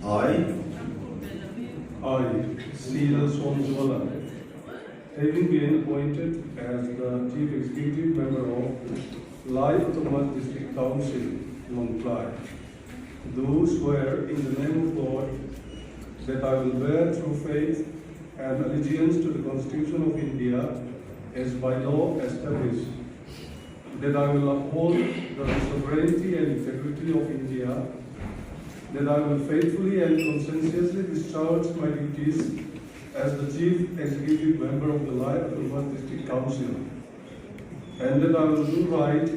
I. I, C. Lalsawmzuala, having been appointed as the Chief Executive Member of Lai Autonomous District Council, Lawngtlai, do swear in the name of God that I will bear true faith and allegiance to the Constitution of India as by law established, that I will uphold the sovereignty and integrity of India, that I will faithfully and conscientiously discharge my duties as the Chief Executive Member of the Lai Autonomous District Council, and that I will do right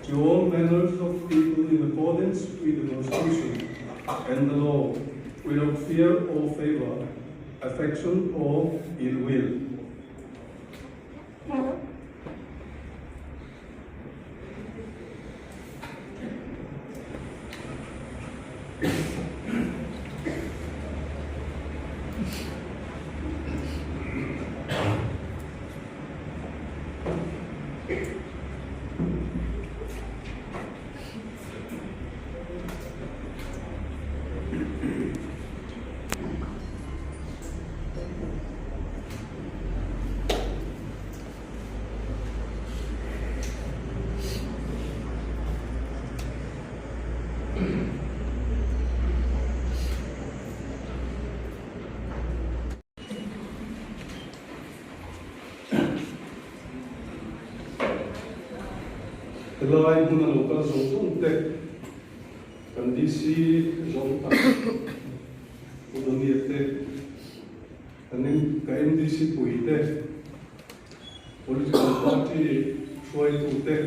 to all manners of people in accordance with the Constitution and the law, without fear or favor, affection or ill will. Helai hmuna lo kal zawng zawng te kan DC zawng tak Pu Dawnia te Kan ka MDC puite, political party hruaitute,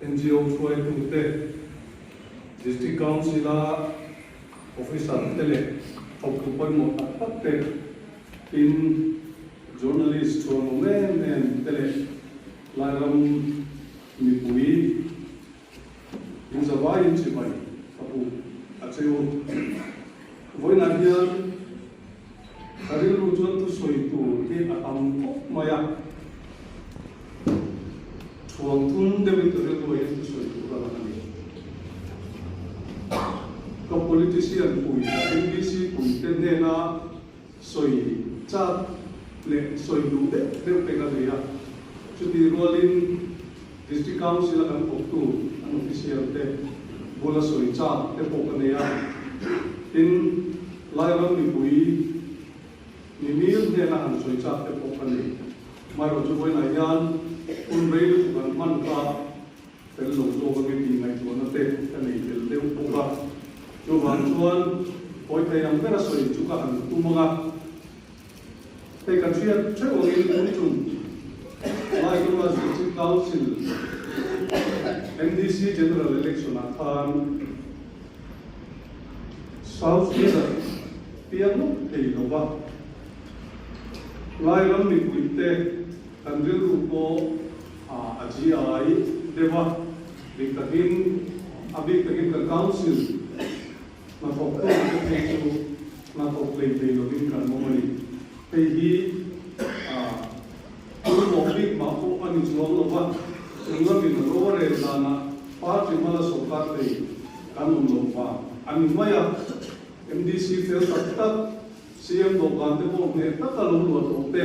NGO hruaitute, District Council-a officer te leh thawktu pawimawh tak tak te, tin journalist chhuanawm em em te leh Lairam mipui In zavaiin chibai ka pu a che u. Vawiinah hian ka rilru chuan thusawi tur hi a tam khawp mai a, thuang thum deuhin ka rilruah hian thusawi tur a lang a ni. Ka politician pui, ka MDC pui te hnena sawi chak leh sawi duh deuh deuh te ka nei a, chutih rualin District Council a kan thawktu an official te bula sawi chak te pawh ka nei a, tin Lairam mipui mimir hnena han sawi chak te pawh ka nei. Amaherawhchu vawiinah hian hun rei lutuk an hman kha fel lo zawk ange tih ngaihtuahna te ka nei tel deuh bawk a, chuvang chuan hawi thei ang bera sawi chu ka han tum ang a, hei kan hriat theuh angin tun tum Laikawma District Council MDC General Election ah khan South Leader piang ngawt thei lo va, Lairam mipuite kan rilru pawh A GI deuh a, dik takin a bik takin kan council hnathawk tu te phei chu hnathawk hlei thei lovin kan awm a ni. Hei hi pawimawh bik mah pawh a ni chuang lo va, chung lamin ro a rel danah party hmala sawrkar thei kan awm lo vang a ni mai a. MDC fel tak tak CM dawhkan te pawh hneh taka lo luah tawh te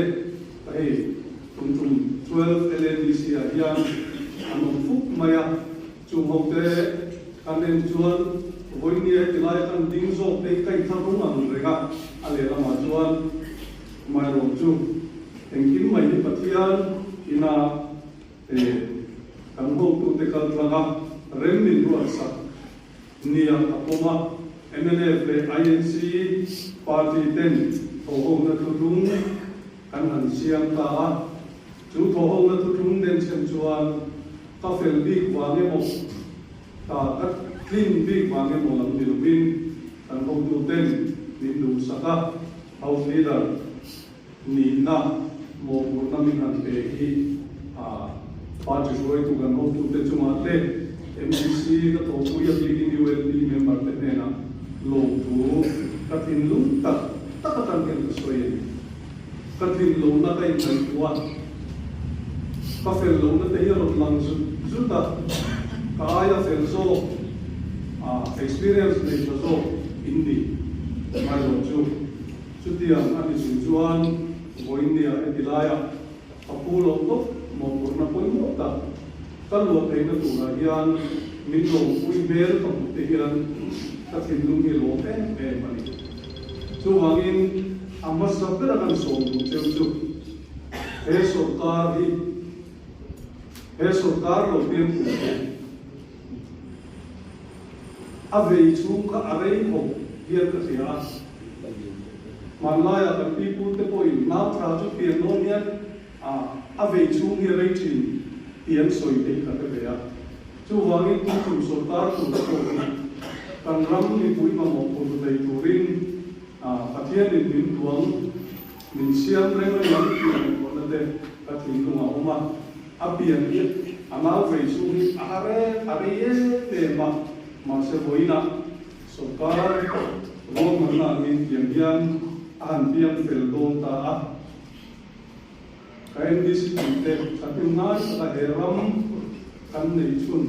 ka hei tum tum 12 LADC ah hian an awm fuk mai a, chung ho te kan en chuan vawinia heti lai kan ding zawk te hi ka inthar rung ang reng a, a lehlamah chuan Mairawm chu engkim mai hi Pathian ina kan hotute kaltlang a rem min ruatsak Nia a pawm a, mnf leh INC party ten thawhhona thuthlung kan han siam ta a, chu thawhhona thuthlung denchhen chuan ka fel bik vang emaw, ka ka tlin bik vang emaw lam ni lovin kan hotu ten min duhsak a, House Leader nihna mawhphurhna min han pe hi party hruaitu kan hotute chungah te MDC ka thawhpui a bikin ULB member te hnenah lawmthu ka thinlung tak tak atang hian ka sawi a ni. Ka thinlohna ka inngaihtuah a, ka fel lohna te hi a rawn lang zut zut a, ka aia fel zawk, experience nei tha zawk. in ni ngai lo chu. Chutiang a ni chung chuan vawinia heti laiah a pu loh tawp mawhphurhna pawimawh tak ka luah theihna turah hian min lawmpui hmel ka hmuh te hian ka thinlung hi lawm em em a ni. Chuvangin a hmasa bera kan sawm duh cheu chu he sawrkar hi he sawrkar lo piang tur hi a vei chhung kha a rei khawp hian ka hria a. Hmanlaiah kan pipute pawhin nau tha chu pian dawn hian a vei chhung hi a rei thin tih an sawi theih ka hre ve a. Chuvangin tun tum sawrkar tur pawh hi kan ram mipui mamawh phur thei turin Pathianin min duang min siam reng reng ang tih ngaihtuahna te ka thinlung a awm a. A pian hi a nau vei chhung hi a a rei em em a, mahse vawiinah Sawrkar ruahmanna angin tiang hian a han piang fel dawn ta a. Ka NDC tih te thahnem ngai taka he ram kan nei chhun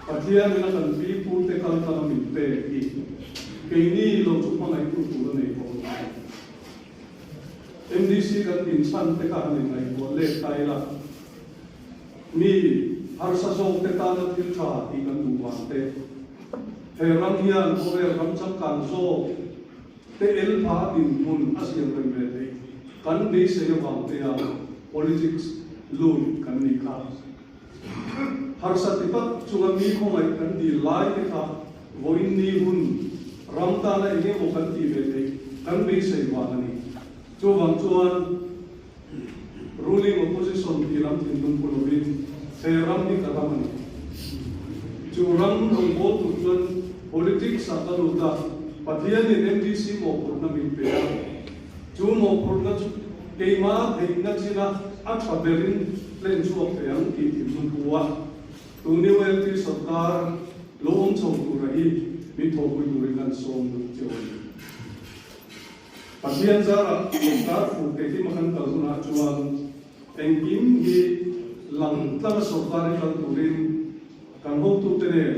Pathian ina kan pi pu te kal tlang a min pek hi keini lo chu hmangaihtu tur a nei tawh lo. NDC kan din chhan te kha han inngaihtuah let ta ila. Mi harsa zawk te tana thil tha tih kan duh vang te, he ram hian khawvel ram changkang zawk te el pha dinhmun a siam reng ve theih kan beisei avang te a politics lut kan nih kha. Harsa ti tak chunga mi khawngaih kan dil lai te kha vawiin ni hun ram tana eng emaw kan tih ve theih kan beisei vang a ni. Chuvang chuan. Ruling opposition tih lam thinlung pu lovin he ram hi ka ram a ni. Chu ram rawngbâwl tur chuan politics ah ka lut a, Pathianin MDC mawhphurhna min pe a. Chu mawhphurhna chu keimah theihna china a tha berin hlen chhuak thei ang tih thinlung pu a. Tun ULP sawrkar lo awm chho tura hi min thawhpui turin kan sawm duh che aw ni. Pathian zarah sawrkar fuh keikim a kan kal hunah chuan engkim hi lang tlanga sawrkar hi kal turin kan hotute nen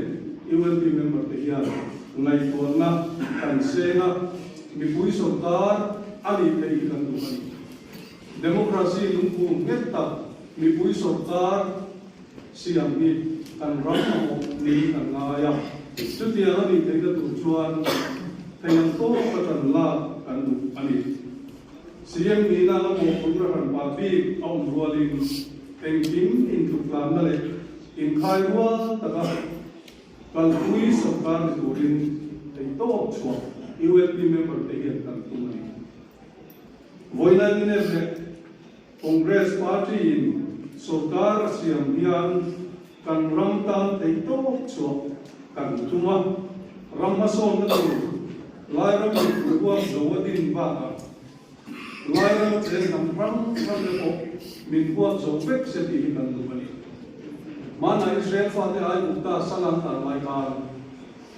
ULP member te hian ngaihtuahna kan seng a, mipui sawrkar a nih theih hi kan duh a ni. Democracy lungphum nghet tak mipui sawrkar siam hi kan ram mamawh niin kan ngai a, chutiang a nih theihna tur chuan thei ang tawk a ṭan lak kan duh a ni. CM nihna anga mawhphurhna hran pah bik a awm rualin engkim intluklanna leh inkhai rual taka kalpui sawrkar ni turin theihtawp chhuah ULP member te hian kan tum a ni. Vawiin INF leh Congress Party in sawrkar a siam hian kan ram tan theihtawp chhuah kan tum a, ram hmasawnna tur Lairam mipui huam zo a din bakah Lairam a cheng hnam hrang hrang te pawh min huam zo vek se tih hi kan duh a ni. Hmanah Israel fate Aigupta sal an tan lai khan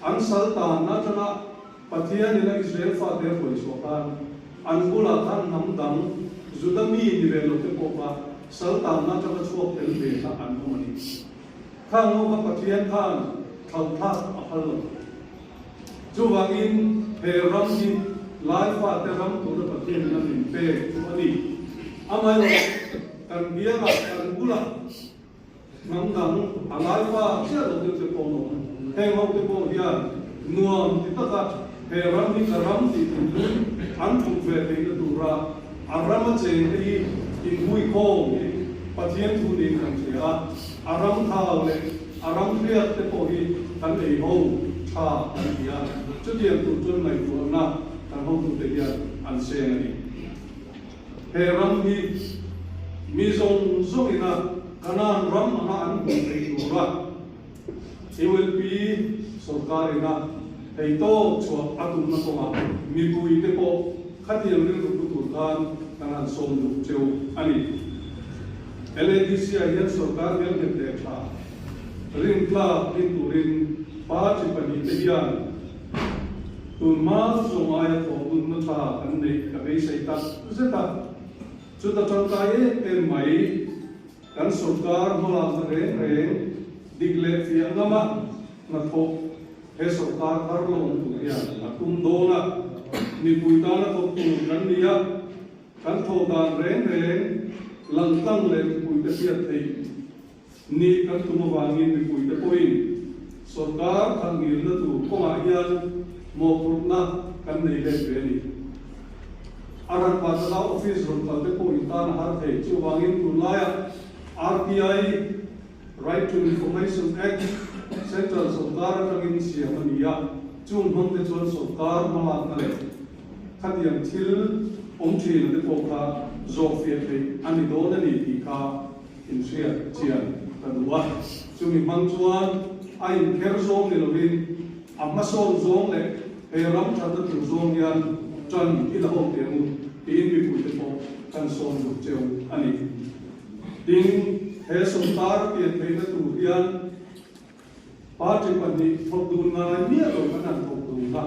an sal tanna atanga Pathian in a Israel fate a hruai chhuah khan an bulah khan hnam dang Juda mi ni ve lo te pawh kha sal tanna atanga chhuak tel ve kha an awm a ni. Khang ho kha Pathian khan thlauhthlak a phal lo. Chuvangin he ram hi Lai fate ram tura Pathian in a min pek chu a ni. Amaherawh kan biangah kan bulah Hnam dang a lai fa chiah lo deuh te pawh an awm. Heng ho te pawh hian nuam ti taka he ram hi ka ram tih thinlung an put ve theihna tura a ram a cheng te hi inhuikhawm hi Pathian thu niin kan hria a, a ram thau leh a ram hriat te pawh hi kan ei ho tha kan ti a, chutiang tur chuan ngaihtuahna kan hotute hian an seng a ni. He ram hi mi zawng zawngina Kanaan ram anga an hmuh theih tura ULP sawrkarina hei tawk chhuah a tumna kawngah mipuite pawh khatiang rilru pu tur khan kan han sawm duh cheu a ni. LADC ah hian sawrkar hmelnghet leh tha rintlak din turin party pahnihte hian Tun hma zawng aia thawhdunna tha kan neih ka beisei tak zet a, chuta tangkai em em mai kan sawrkar hmalakna reng reng dik leh fiah ngama hnathawh. He sawrkar thar lo awm tur hian a tum dawn a, mipui tana thawk tur kan ni a, kan thawh dan reng reng langtlang leh mipuite hriat theih ni kan tum avangin mipuite pawhin sawrkar khalh ngilna tur kawngah hian mawhphurhna kan nei let ve a ni. A ran Patala office rawn kal te pawh in tan a har thei, chuvangin tunlaiah RTI, Right to Information Act, Central sawrkar atangin siam a ni a, chung hmang te chuan sawrkar hmalakna leh khatiang thil awm thin a te pawh kha zawhfiah theih a ni dawn a ni tih kha inhriat chian ka duh a. Chumi hmang chuan a inkher zawng ni lovin a hmasawn zawng leh he ram thatna tur zawng hian tan i la awm teh ang u tiin mipuite pawh kan sawn duh cheu a ni. Tin, he sawrkar pian theihna tur hian party pahnih thawk dun ngai miah lo kan han thawk dun a,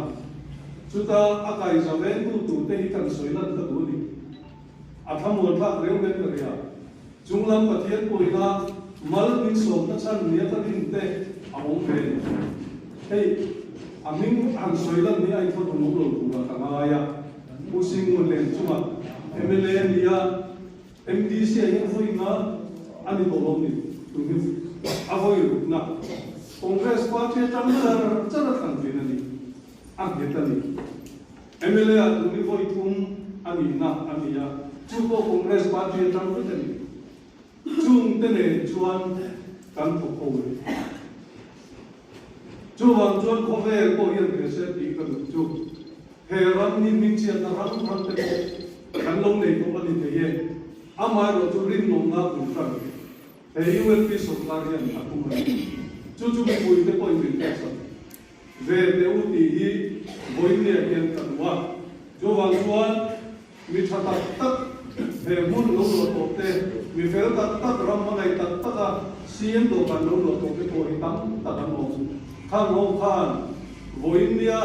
chuta a kaiza vengtu turte hi kan sawi lan ka duh a ni. A thlamuan thlak reu nen ka ria. Chunglam Pathian pawina mal min sawmna chhan nia ka rin te a awm ve ni. Hei, a hming han sawi lan hi a inthaw dun awm lo turah ka ngai a. Pu Singun len chunga mla nia MDC ah hian vawiina a ni tawh lo ni tun hi a vawi rukna Congress party atang char char a thlan thin a ni a nghet a ni. Mla ah tun hi vawi thum a nihna a ni a, chu pawh Congress party atang vek a ni. Chung te nen chuan kan thawk ho leh. Chuvang chuan khawvel pawh hian ve se tih ka duh chu he ram hi hmingchhiatna hrang hrang te pawh kan lo nei tawh a ni thei e. Amaherawh chu rinawmna bul hran he UNP sawrkar hian a tum a ni. Chu chu mipui te pawhin min hriatsak ve teh u tih hi vawiinniah hian ka duh a. Chuvang chuan Mi tha tak tak, he hmun lo luah tawh te, mi fel tak tak, ram hmangaih tak tak a CM dawhkan lo luah tawh te pawh hi tam tak an awm. Khang ho khan vawiin nia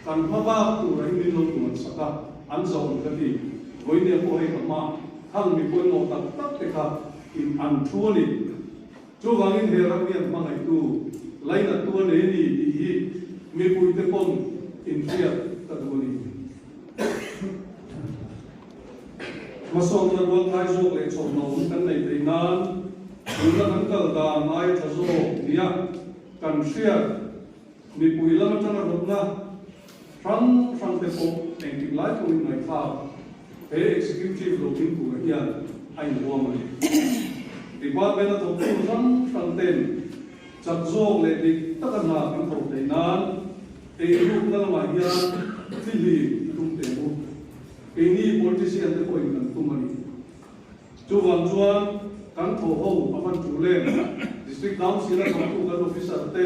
kan hma bak tur ah hi min lo duan sak a, an zawm ka ti. Vawiin nia pawh hei ka hma khang mi pawimawh tak tak te kha in an thu a ni. Chuvangin he ram hian hmangaihtu, lainattu a nei a ni tih hi mipuite pawn inhriat ka duh a ni. Hmasawnna rualthai zawk leh chhawmhnawm kan neih theih nan tuna kan kal dan ai tha zawk nia kan hriat mipui lam atanga rawtna hrang hrang te pawh engtik lai pawhin ngaihthlak he executive lo ding turah hian a inhuam a ni. Department a thawktu hrang hrang ten Chak zawk leh dik taka hna kan thawk theih nan eirukna lamah hian thilhlim i tum teh u. Keini politician te pawhin kan tum a ni. Chuvang chuan kan thawh ho a hman tul em? District Council a thawktu kan officer te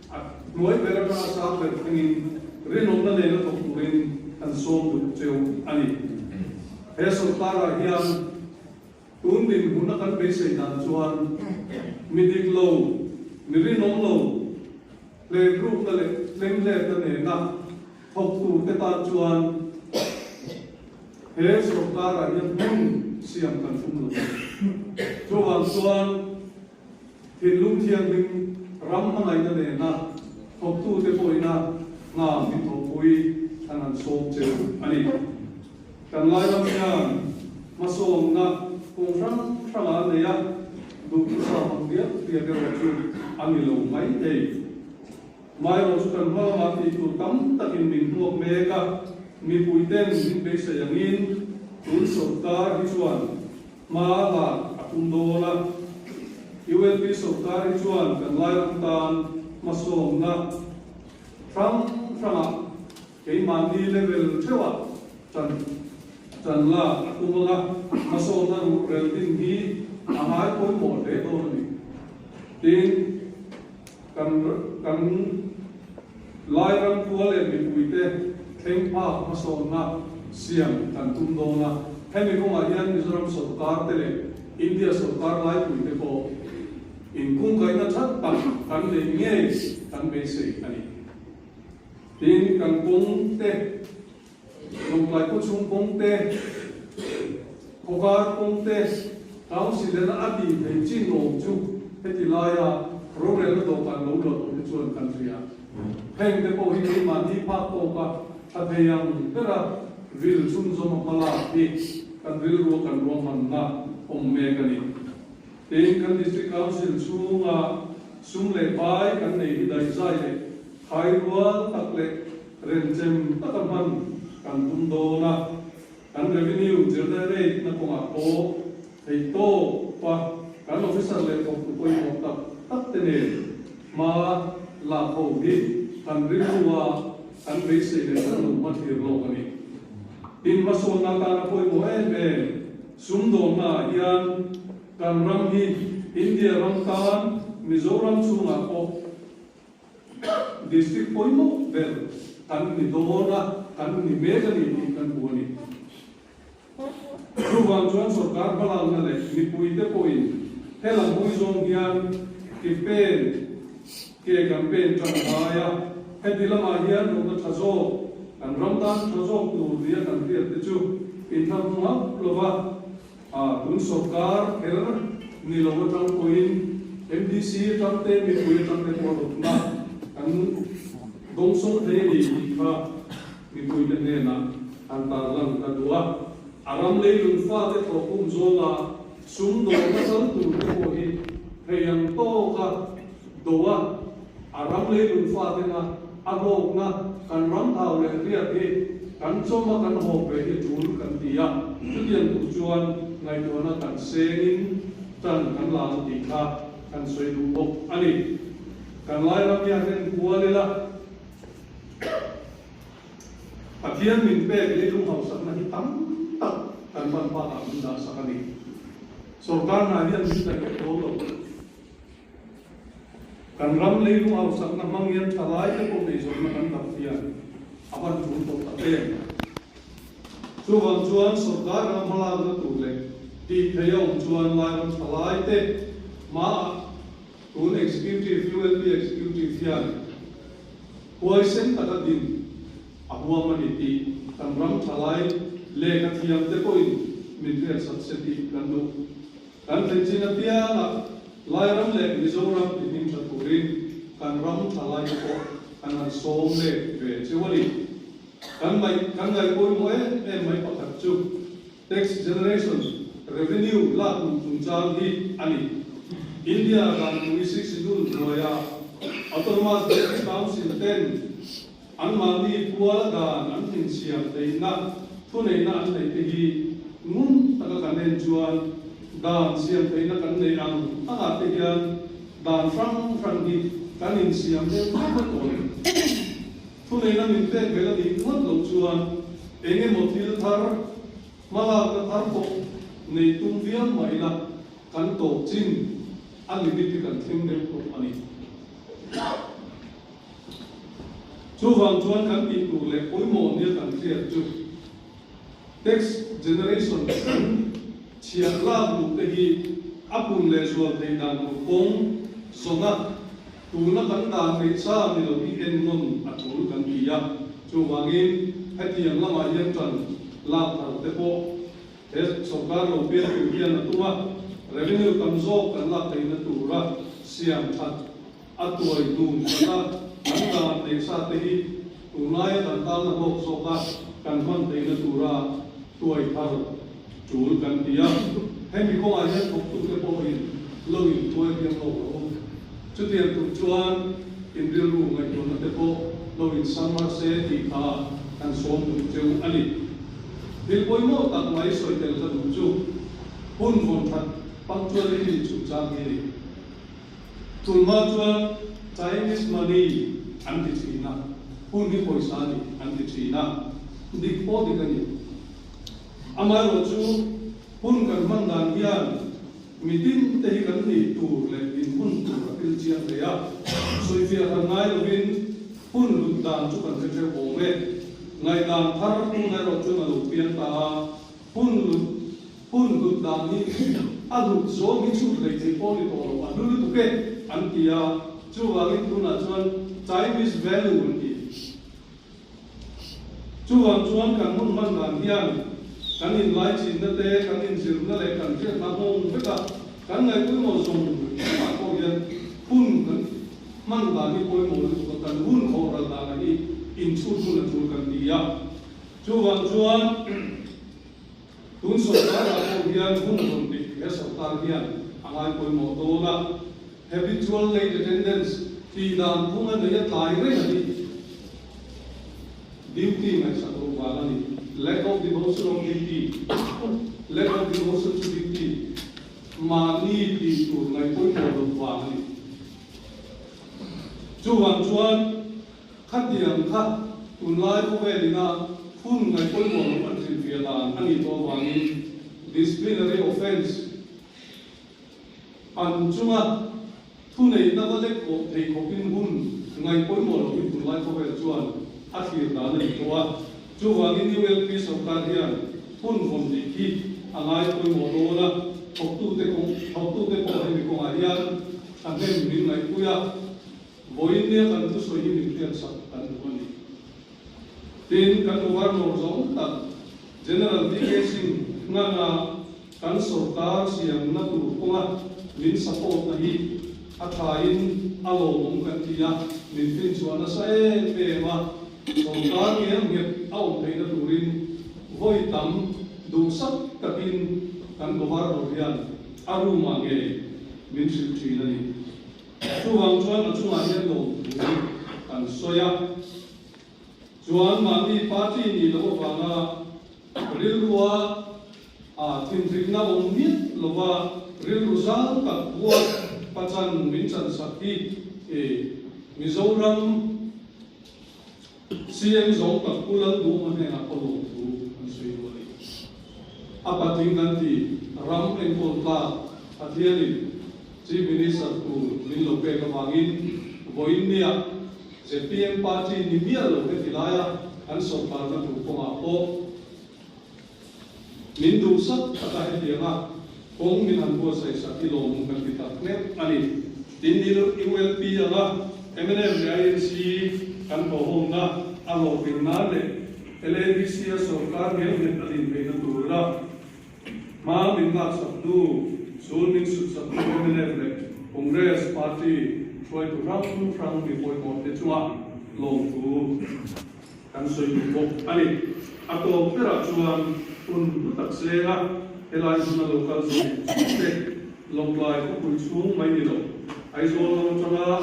a hnuai ber atanga sang ber thlengin rinawmna nena thawk turin kan sawm duh cheu a ni. He sawrkarah hian Tun dinhmuna kan beisei dan chuan mi dik lo, mi rinawm lo, hleprukna leh tlemhletna nena thawk turte tan chuan he sawrkarah hian hmun siam kan tum lo. Chuvang chuan thinlung thianghlim ram hmangaihna nena thawktute pawhina hna min thawhpui an han sawm cheu a ni. Kan Lairam hian hmasawnna kawng hrang hrangah a nei a, duhthusam ang diak diak erawh chu a ni lo mai thei. Maherawh chu kan hma lamah tih tur tam takin min hmuak mek a, mipuiten min beisei angin tun sawrkar hi chuan hma lak a tum dawn a. UNP sawrkar hi chuan kan Lairam tan hmasawnna hrang hrangah Keimahni level theuhah tan tan lak a tum ang a, hmasawnna ruhrel din hi a ngai pawimawh hle dawn a ni. Tin, kan kan Lairam khua leh mipuite thleng phak hmasawnna siam kan tum dawn a, hemi kawngah hian Mizoram sawrkar te leh India sawrkar laipuite pawh inkungkaihna that tak kan neih ngei kan beisei a ni. Tin, kan kawng te, Lawngtlai khawchhung kawng te, khawvar kawng te, Council in a tih theih chin awm chu heti laia rorelna dawhkan lo luah tawh te chuan kan hria. Heng te pawh hi keimahni phak tawka tha thei ang bera vil chhunzawm a hmalak hi kan rilrua kan ruahmanna awm mek a ni. Tin, kan District Council chhunga sum leh pai kan nei hi daihzai leh khairual tak leh renchem taka hman kan tum dawn a. Kan revenue generate na kawngah pawh theihtawp a kan officer leh thawktu pawimawh tak tak te nen hma lak ho hi kan rilru a kan beisei leh kan lo hmathlir lawk a ni. Tin, hmasawnna atana pawimawh em em sumdawnna ah hian kan ram hi India ram tan Mizoram chhungah pawh District pawimawh ber kan ni dawn a, kan ni mek a ni tih kan hmu a ni. Chuvang chuan sorkar hmalakna leh mipuite pawhin helam hawi zawng hian ke pen ke kan pen tan ngai a, heti lamah hian rawhna tha zawk, kan ram tan tha zawk tur nia kan hriat te chu inthlahhmu hauh lova A, tun sorkar kher ni lo atang pawhin MDC atang te mipui atang te pawh rawtna kan dawngsawng thei a ni tih kha mipuite hnenah han tarlan ka duh a. A ram leilung fate thlawhkhum zawnga sum dawrna kal tur te pawh hi thei ang tawka do a, a ram leilung fatena a hlawkna kan ram thau leh riat hi kan chawm a kan hawp ve hi tul kan ti a, chutiang tur chuan ngaihtuahna kan sengin tan kan la ang tih kha kan sawi duh bawk a ni. Kan lai ram hian en kual ila Pathian min pek leilung hausakna hi tam tak kan hman bakah min dahsak a ni. Sorkar hna hian min daih vek dawn lo. Kan ram leilung hausakna hmang hian thalai te pawh eizawnna kan dap hian a van tul tawh tak em? Chuvang chuan sorkar ram hmalakna tur leh tih theih a awm chuan Lairam thalai te hmaah tun Executive, ULB Executive hian huaisen taka din a huam a ni tih kan ram thalai lehkha thiam te pawhin min hriatsak se tih kan duh. Kan thlen chin apiangah Lairam leh Mizoram ti hming tha turin kan ram tha lai te pawh kan han sawm leh ve cheu a ni. Kan ngaih kan ngaih pawimawh em em mai pakhat chu tax generation revenue lak luh chungchang hi a ni. India dan pui six schedule hnuaia Autonomous District Council ten anmahni puala dan an insiam theihna thuneihna an neih te hi ngun taka kan en chuan dan siam theihna kan neih ang angah te hian dan hrang hrang hi kan insiam deuh vek a tawh ni. Thuneihna min pek belh a nih ngawt loh chuan eng emaw thil thar, hmalakna thar pawh neih tum viau mah ila kan tawp chin a limit hi kan thleng deuh tawh a ni. Chuvang chuan kan tih tur leh pawimawh nia kan hriat chu tax generation kan chhiah lak luh te hi a pun leh zual theih dan tur kawng zawna tuna kan dan neih sa ni lo hi ennawn a tul kan ti a. Chuvangin hetiang lamah hian tan lak thar te pawh he sorkar lo pian tur hian a tum a, revenue tam zawk kan lak theihna tura siam that A tuai dun khat a, kan dan neih sa te hi tunlaia kan tanna hlawk zawka kan hman theihna tura tuai thar tul kan ti a. Hemi kawngah hian thawktute pawhin lo intuai hiam lawk lo. Chutiang tur chuan inrilru ngaihtuahna te pawh lo insang mar se tih kha kan sawm duh cheu a ni. Thil pawimawh tak mai sawi tel ka duh chu hun vawn that punctuality chungchang hi a ni. Tunhma chuan Chinese money an ti thin a, hun hi pawisa a ni an ti thin a, dik pawh dik a ni. Amaherawh chu hun kan hman dan hian mitin te hi kan nih tur leh dinhmun tur a pil chiang hle a, sawifiah han ngai lovin hun hlut dan chu kan hre theuh awm e. Ngaihdan thar hun erawh chuan a lo piang ta a, hun hlut Hun hlut dan hi a hlut zawng hi chhut hlei thei pawh ni tawh lo, a hlu lutuk e an ti a, chuvangin tunah chuan time is value an ti. Chuvang chuan kan hun hman dan hian kan inlaichinna te, kan inzirna leh kan hriatna nghawng vek a, kan ngaihpawimawh zawng zawngah pawh hian hun kan. hman dan hi pawimawh lutuk a, kan hun khawh ral dan hi inchhut hun a tul kan ti a. Chuvang chuan tun sawrkar ah pawh hian hun rawn dik he sawrkar hian a ngai pawimawh dawn a, habitual late attendance tih dan phung a nei a tlai reng a ni. Duty ngaihsak loh vang a ni. Lack of devotion of duty, lack of devotion to duty, mahni tih tur ngaih pawimawh loh vang a ni. Chuvang chuan khatiang kha tunlai khawvel ina hun ngaih pawimawh loh an hrilhfiah dan a nih tawh avangin disciplinary offence an chunga thuneihna va lek kawh thei khawpin hun ngaih pawimawh lohin tunlai khawvel chuan a thlir dan a ni tawh a. Chuvangin ULP sawrkar hian hun vawn dik hi a ngai pawimawh dawn a, thawktute kawng thawktute pawh hemi kawngah hian thahnem min ngaihpui a, vawiin nia kan thusawi hi min hriatsak kan duh a ni. Tin, kan Governor zawng tak General VK Singh ngana kan sawrkar siamna tur kawnga min support na hi a thain a lawmawm kan ti a, min finchhuah nasa em em a, sawrkar ngel nghet a awm theihna turin vawi tam duhsak takin kan Governor hian a room ah ngei min hrilh thin a ni. Chuvang chuan a chungah hian lawmthu kan sawi a. Chuan mahni party nih loh avanga rilrua a thinrimna awm miah lova rilru zau tak buat pachan min chansak hi i Mizoram CM zawng tak Pu Lalduhawma hnenah pawh lawmthu an sawi duh a ni. A patling kan ti ram enkawl tlak Pathianin Chief Minister tur min lo pek avangin vawiin nia zpm party ni miah lo heti laia kan sawrkarna tur kawngah pawh min duhsak taka hetianga kawng min han buatsaih sak hi lawmawm kan ti tak mek a ni. Tin, ULP anga mnf leh INC kan hlawhawmna a hlawhtlin nan leh LADC a sawrkar ngelnghet a din theihna tura Hma min laksak hnu, sul min sutsak hnu mnf leh Congress party hruaitu hrang hrang mi pawimawh te chunga lawmthu kan sawi duh bawk a ni. A tawp berah chuan hun hlu tak senga helai hmuna lo kal zawng zawng te Lawngtlai khawpui chhung mai ni lo, Aizawl lam atanga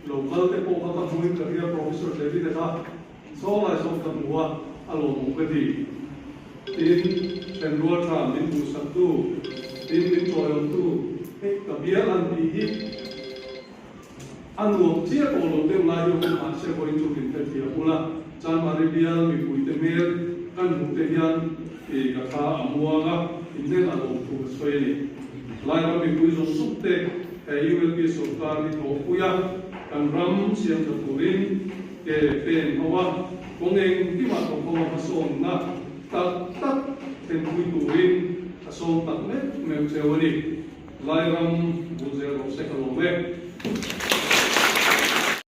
lo kal te pawh kha ka hmuin ka hria Professor David-a kha Sawnglai zawk ka hmu a, a lawmawm ka ti. Tin, thenrual tha min duhsaktu, tin min chawiawmtu hei ka bial han tih hi a nuam chiah tawh lo deuh lai hi awm mahse vawiin chu min hrethiam ula, Chanmari bial mipuite hmel kan hmuh te hian i ka thla a muang a, inhnen a lawm thu ka sawi a ni. Lairam mipui zawng zawng te he ULP sawrkar hi thawhpui a, kan ram siamtha turin Ke pen ho a, kawng engkimah thawk ho a hmasawnna tak tak thlenpui turin a sawm tak meuh meuh cheu a ni. Lairam bul zel rawh se ka lawm e.